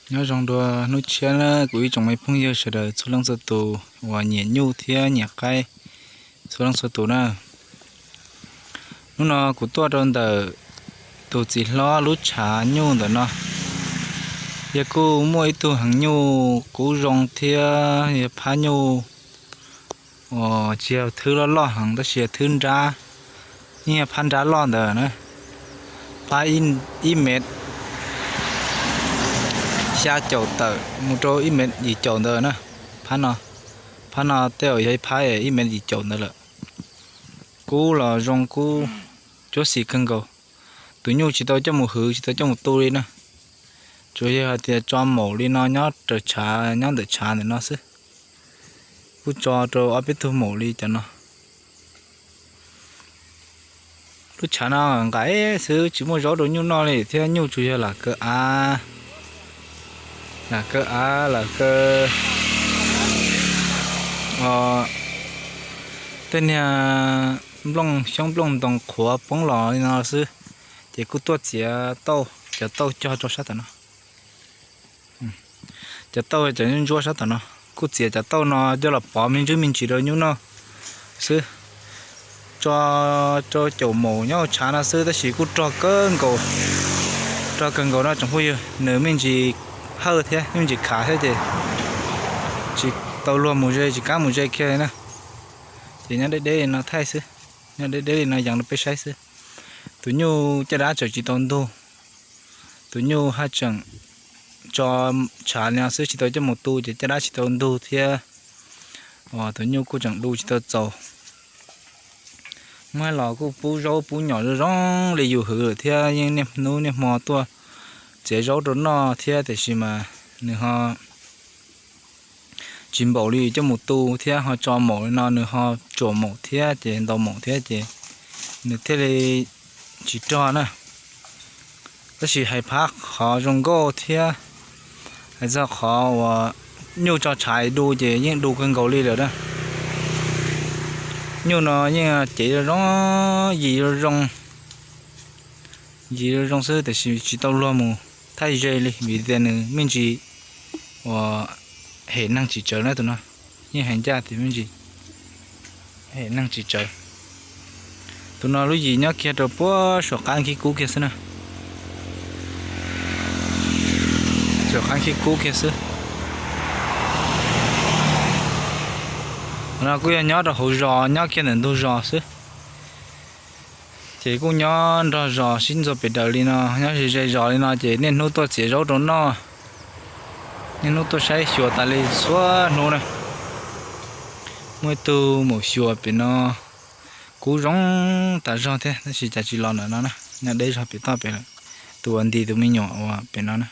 Nyob zoo dua hnub tshiab na kuv ib tsoom me phooj ywg sawv daws txhua leej txhua tus uas nyiam nyuj thiab nyiam qaib txhua leej txhua tus na. Hnub no kuv tuaj rau ntawm tus txiv hlob lub tshav nyuj ntawm no. Yog kuj muaj ib tug heev nyuj kub zoo thiab yog phab nyuj uas tsis yog thwb loj loj heev tab sis yog thwb nrab, yeej yog phab nrab loj ntawd na. Phab ib mev xya caum tawm mus rau ib mev yim caum ntawd na. Phab no, phab no tej zaum yog ib phab ib mev yim caum ntawd lawm. Kub los zoo kub cuab xim kawg nkaus. Tus nyuj tsis tau coj mus hwv tsis tau coj mus tu li na. Tsuas yog hais tias tso maum li no nyob raws tshav nyob ntawm tshav ntawm no xwb. Kuj tso rau ob peb tug maum li cov no. Lub tshav no nqaim xwb tsis muaj zaub rau nyuj noj li thiab nyuj tsuas yog lam kaw av, lam kaw av lam kaw tej niag nplooj xyoob nplooj ntoo qhuav poob los li no xwb. Ces kuj tuaj txiav tauj, cov tauj cog rau sab tom no. Cov tauj cov ntsuab sab tom no, kuj txiav cov tauj no coj los pov me ntsis me ntsis rau nyuj noj xwb. Tso rau caum maum nyob hauv tshav no xwb tab sis kuj rog kawg nkaus, rog kawg nkaus no tsoom phooj ywg, nws me ntsis hawj thiab me ntsis khav thiab ces tsis tau luag mus ze tsis kam mus ze kiag li na. Ces nyob deb deb li no thaij xwb, nyob deb deb li no yees rau peb saib xwb. Tus nyuj caj dab tseem tsis tau ntug, tus nyuj haj tseem tso tshav li no xwb tsis tau coj mus tu ces caj dab tsis tau ntug thiab. Tus nyuj kuj tseem du tsis tau txaus. Muab los kuj pub zaub pub nyom zoo zoo li yus hwv lawm thiab yeej niaj hnub niaj hmo tuaj txiav zaub rau noj thiab tiam sis mas nws ho tsis npaum li coj mus tu thiab ho tso maum li no nws ho tsuam maum thiab ces ntau maum thiab ces nws thiaj li tsis rog na. Tab sis hais phab qhov zoo nkauj thiab hais txog qhov uas nyuj tso tshav du ces yeej du kawg nkaus li lawm na. Nyuj no yeej cev zoo zoo, yim zoo zoo, yim zoo zoo xwb tiam sis tsis tau luag mus thaij ze li vim tias nws me ntsis uas hem neeg tsis tsawv na tus no. Yeej hais ncaj tias me ntsis hem neeg tsis tsawv. Tus no lub yim nyob kiag rau puag saum qab khib kub kiag xwb na. Saum qab khib kub kiag xwb. No kuj yog nyob rau hauv zos nyob kiag ntawm ntug zos xwb. Ces kuj nyob nrog zos sib ntxuag pem daws li no nyob ze ze zos li no ces niaj hnub tuaj txiav zaub rau noj, niaj hnub tuaj saib xyuas tas li txhua hnub na. Muaj ib tug maum xyuas pem no, kub zoo tas zog thiab tab sis cas tsis los ntawm no na, nyob deb zog pem toj pem lawm. Tus uas nti tus me nyuam uas pem no na,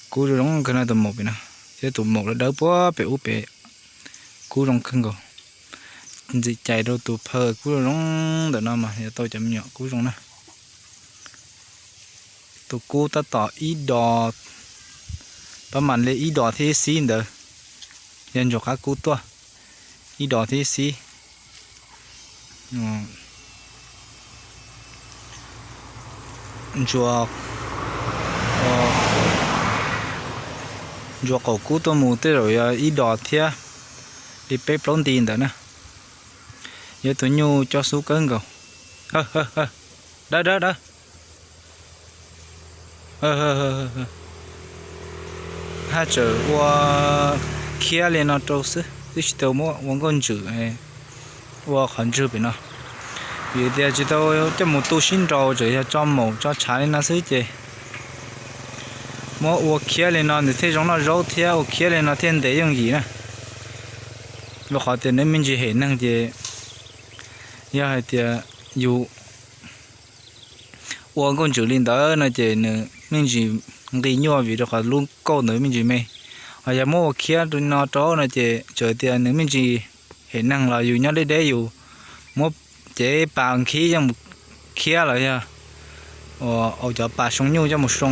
kub zoo zoo kawg no tus maum pem no, thiab tus maum dawb dawb puag pem ub pem, kub zoo kawg nkaus. Ntxim cais rau tus phaw kub zoo zoo ntawm no mas yog tau cov me nyuam kub zoo na. Tus kub tab tom ib dos, pab mam li ib dos thiab ib xib ntawd, yog ntsuas qab kub tuaj, ib dos thiab ib xib. Ntsuas qaum kub tuaj mus tej zaum yog ib dos thiab li peb plaub nti ntawd na. Yog tus nyuj cob xub kawg nkaus. Dawb dawb dawb. Haj tseem ua khiab li no rau xwb twb tsis tau muab ua nkauj ntswm ua qhov ntswg pem no. Vim tias tsis tau coj mus tu sib nraus tseem yog tso maum tso tshav li no xwb ces muab ua khiab li no nws thiaj zoo noj zaub thiab ua khiab li no thiaj ntev yooj yim na. Rau qhov tias nws me ntsis hem neeg ces yog hais tias yus ua nkauj ntswm li ntawd no ces nws me ntsis nqi nyuaj vim rau qhov lub kauj ntawd me ntsis me. Ho yog muab ua khiab no rau no ces txawm tias nws me ntsis hem neeg los yus nyob deb deb yus muab cev pas nkhib yeej mus khiab los yog ua cov pas soo nyuj coj mus soo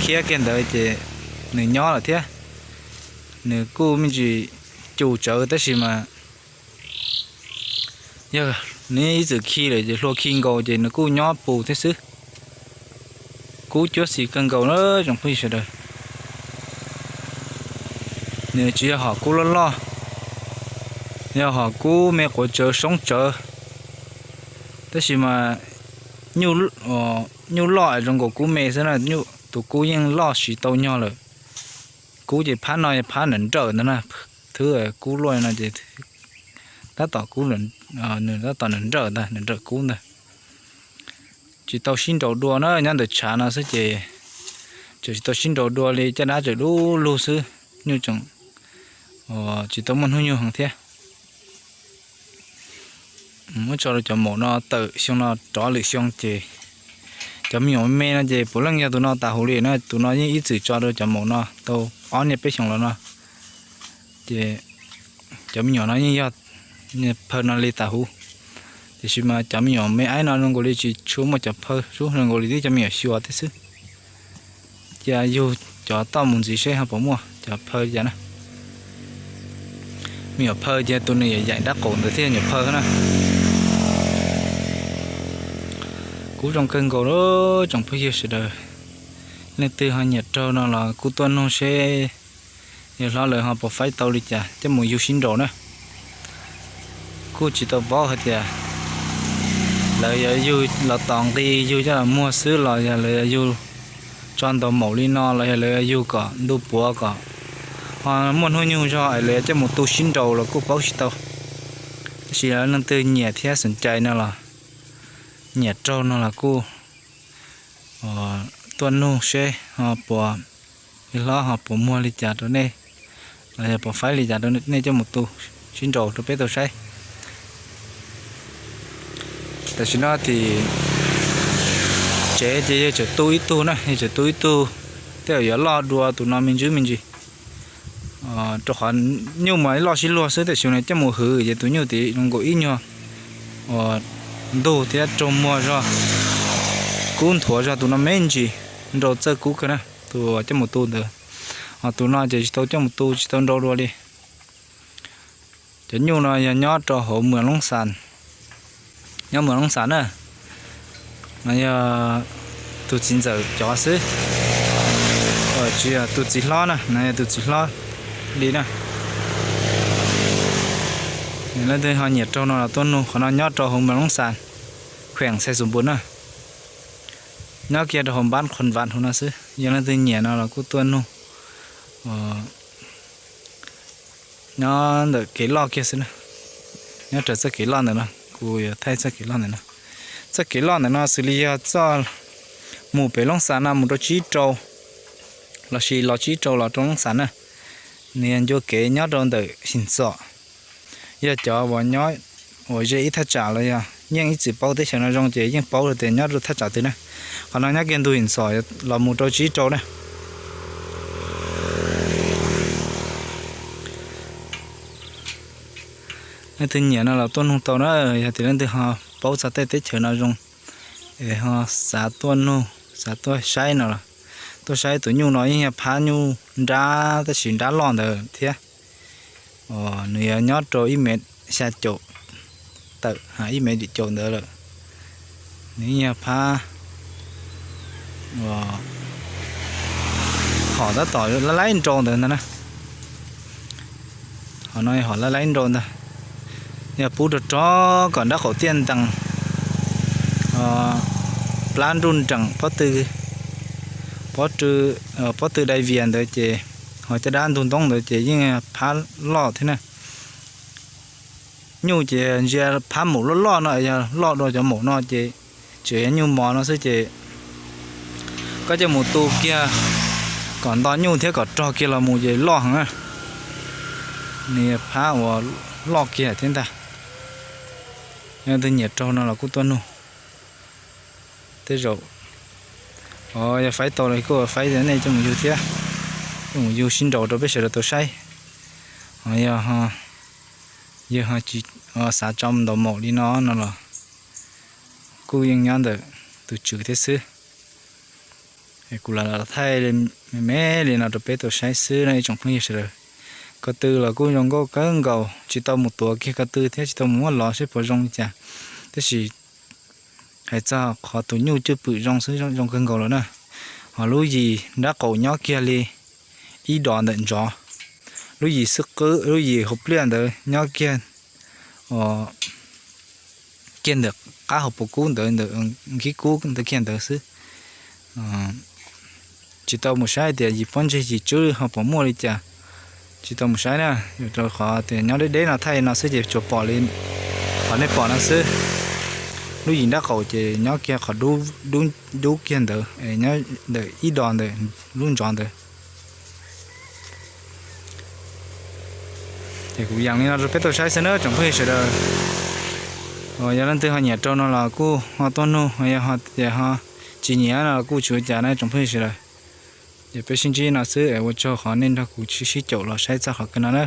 khiab kiag ntawd ces nws nyob lawm thiab. Nws kuj me ntsis cus tsawv tab sis mas yog nws ib txwm khi lawm ces hlua khi nkaus ces nws kuj nyob pus thiab xwb. Kub cuab xim kawg nkaus na tsoom phooj ywg sawv daws. Nws tsis yog hom kub loj loj, yog hom kub me quav tsawv soob tsawv, tab sis mas nyuj loj zoo nkaus kub me xwb na, tus kub yeej loj siv tau nyog lawm. Kub ces phab no yog phab nrawm nrawm ntag na, thwb kub luaj no ces tab tom kub, nws tab tom nrawm nrawm ntag, nws nrawm kub ntag. Tsis tau sib nraus dua na, nyob ntawm tshav no xwb ces tseem tsis tau sib nraus dua li, caj dab tseem dub lug xwb, nyuj tseem tsis tau muaj hnub nyoog heev thiab. Muab tso rau cov maum no tawm xyoo no rov lwm xyoo ces cov me nyuam me no ces puav leej yog tus no tas huv li na, tus no yeej ib txwm tso rau cov maum no tau ob niaj peb xyoos los no. Ces cov me nyuam no yeej yog phaw no li tas huv, tiam sis mas cov me nyuam me aib no zoo nkaus li tsis tshua muaj cov phaw, zoo nkaus li tib cov me nyuam xyuas thiab xwb. Cia yug cov toj mus ntxiv seb ho puas muaj cov phaw li cas na. Me nyuam phaw ces tus nws yaim yaim nrab qaum ntawd thiaj yog nyuam phaw na. Kub zoo kawg nkaus li tsoom phooj ywg sawv daws. Leej twg ho nyiam raug no los kuj tuaj nug seb yawg hlob lawv ho puas faib tau li cas coj mus yug sib nraus na. Kuj tsis tau paub hais tias lawv yuav yug los tos nqi yug coj los muag xwb los yog lawv yuav yug tso ntaus maum li no los yog lawv yuav yug kom ntu puav kom ho muaj hnub nyoog zog es lawv coj mus tu sib nraus los kuj paub tsis tau. Tab sis leej twg nyiam thiab xom cai no los nyiam raug no los kuj tuaj nug seb ho puas, yawg hlob ho puas muag li cas rau nej, los yog puas faib li cas rau nej coj mus tu sib nraus rau peb tau saib. Tam sim no tim tsev ces yawg tseem tu ib tug na, yawg tseem tu ib tug, tej zaum yuav loj dua tus no me ntsis me ntsis, rau qhov nyuj mas loj sib luag xwb, tab sis nws coj mus hwv ces tus nyuj tid zoo nkaus ib nyuag ua ntug thiab raug muag zog, kub nthuav zog, tus no me ntsis nrau txawj kub kawg na, tus coj mus tu ntawd. Ho tus no ces tsis tau coj mus tu, tsis tau nrau dua li. Cov nyuj no yog nyob rau hauv Muas Loob Xas, nyob Muas Loob Xas na. No yog tus txiv ntxawm cov xwb, tsis yog tus txiv hlob na, no yog tus txiv hlob li na. Leej twg ho nyiam raug no los tuaj nug, qhov no nyob rau hauv Muas Loob Xas, khueem Xais Xus Npus na. Nyob kiag rau hauv npab Qhuas Vas hauv no xwb, yog leej twg nyiam no los kuj tuaj nug. Nyob ntawm kev loj kiag xwb na, nyob raws txoj kev loj ntawm no, kuv yuav thaij txoj kev loj ntawm no. Txoj kev loj ntawm no xws li yog txoj mus pem Loob Xas no mus rau Tsib Rau, los sis los Tsib Rau los rau Loob Xas na. Nws yog ncua kev nyob rau ntawm Xim Txom. Yog cov uas nyob uas ze ib thaj tsam los yog yeej ib txwm paub teb chaws no zoo ces yeej paub tias nyob rau thaj tsam twg na. Qhov no nyob kiag ntug Xim Txom los mus rau Tsib Rau na. Leej twg nyiam no los tuaj nug tau na, yog tias leej twg ho paub txog tej teb chaws no zoo es ho xav tuaj nug, xav tuaj saib no los tuaj saib. Tus nyuj no yeej yog phab nyuj nrab tab sis nrab loj ntawd thiab. Nws yuav nyob rau ib mev xya caum tawm, ib mev yim caum ntawd lawm. Nws yeej yog phab hom tab tom laib laib nrau ntawd ntag na. Hom no hom laib laib nrau ntag. Yog pub rau rov kom nrab qaum tiaj ntees, plab nruj nreem pob tw, pob tw dai vias ntawd ces, ho caj dab ntug ntoob ntawd ces yeej phab loj thiab na. Nyuj ces ntsia phab maum loj loj no, yog loj dua cov maum no ces tseem yog nyuj mos no xwb ces koj coj mus tu kiag kom nto nyuj thiab kom rog kiag los mus ces loj heev na. Nws phab uas loj kiag thiab ntag. Yog leej twg nyiam raug no los kuj tuaj nug. Tej zaum yog faib tau los kuj faib nej coj mus yug thiab, coj mus yug sib nraus rau peb sawv daws tau saib. Ho yog yawg ho tsis xav tso ntaus maum li no no los kuj yeej nyob ntawm tus tswv thiab xwb. Kuv lam los thaij me me li no rau peb tau saib xwb no ib tsoom phooj ywg sawv daws. Ko tw los kuj zoo nkauj kawg nkaus, tsis tau mus tuav kiag ko tw thiab tsis tau mus muab lov seb puas zoo li cas, tab sis hais txog qhov tus nyuj cwj pwm zoo xwb zoo kawg nkaus lawm na. Lub yim nrab qaum nyob kiag li ib dos ntawm ntsov. Lub yim xwb qwb, lub yim hauv pliaj ntawd nyob kiag, kiag ntawm qab hauv paus kub ntawd, ntawm nkib kub ntawd kiag ntawd xwb. Tsis tau mus saib tias yim pob ntseg yim tswb ho puas muaj li cas, tsis tau mus saib na. Yog rau qhov tias nyob deb deb no thaij no xwb ces tsuas pom li qhov nej pom no xwb. Lub yim nrab qaum ces nyob kiag qhov dub kiag ntawd, nyob ntawm ib dos ntawm lub ntsov ntawd. Ces kuv yees li no rau peb tau saib xwb na tsoom phooj ywg sawv daws. Yog leej twg ho nyiam rau no los kuj ho tuaj nug, yog tias ho tsis nyiam no los kuj tsis ua cas na tsoom phooj ywg sawv daws. Ces peb sib ntsib no xwb es ua tsaug qhov nej nrog kuv sib caum los saib txog qhov kawg no na.